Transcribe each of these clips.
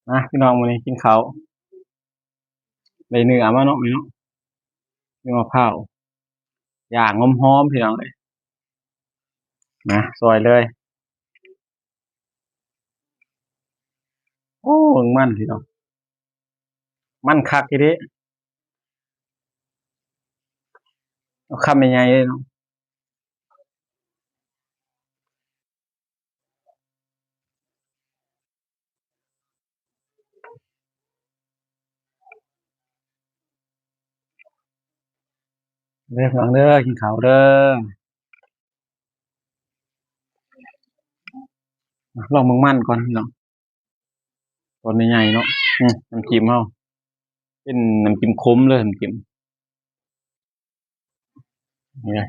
ມາພີ່ນ້ອງ ມື້ນີ້ກິນເຂົ້າ ໄດ້ເນື້ອມາເນາະ ນີ້ເນາະ ເນື້ອມະພ້າວ ຍ່າງຫອມໆ ພີ່ນ້ອງເອີຍ ມາ ຊອຍເລີຍ. ໂອ້ ມັນ ພີ່ນ້ອງ ມັນຄັກອີ່ຫຼີ ເອົາຄຳໃຫຍ່ໆ ເລີຍເນາະ. ເດີພີ່ນ້ອງເດີ ກິນເຂົ້າເດີ ລອງເບິ່ງມັນກ່ອນພີ່ນ້ອງ ຕອນໃຫຍ່ໆ ເນາະ ອືມ ນ້ຳຈິ້ມເຮົາ ເປັນນ້ຳຈິ້ມຂົມເລີຍ ນ້ຳຈິ້ມ ນີ້ເລີຍ.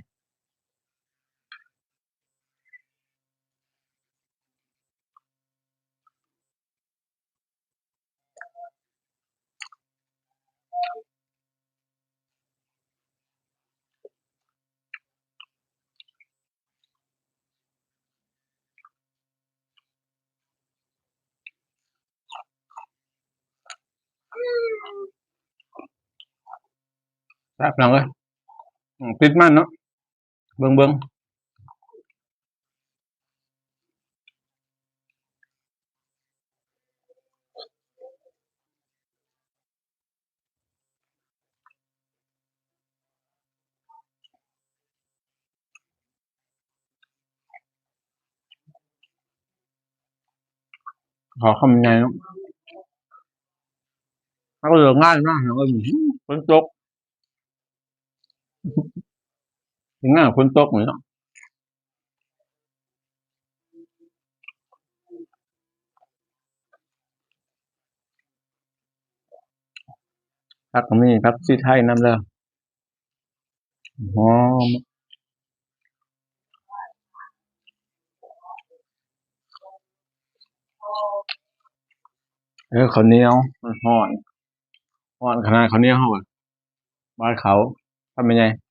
ແຊບ ພີ່ນ້ອງເອີຍ ອືມ ຕິດມັນເນາະ ເບິ່ງໆ. ຂໍຄຳໃຫຍ່ເນາະ ເຮົາເລືອກງານມາ ເຮົາກໍ ຝົນຕົກ ເຮັດງານຝົນຕົກນີ້ເນາະ ຜັກກໍມີ ຜັກຊີໄທນຳເດີ ຫອມ ເອີ ເຂົ້າໜຽວ ມັນຮ້ອນ ຮ້ອນຂະໜາດ ເຂົ້າໜຽວເຮົາ ບາດເຂົ້າ ຄຳໃຫຍ່ໆ.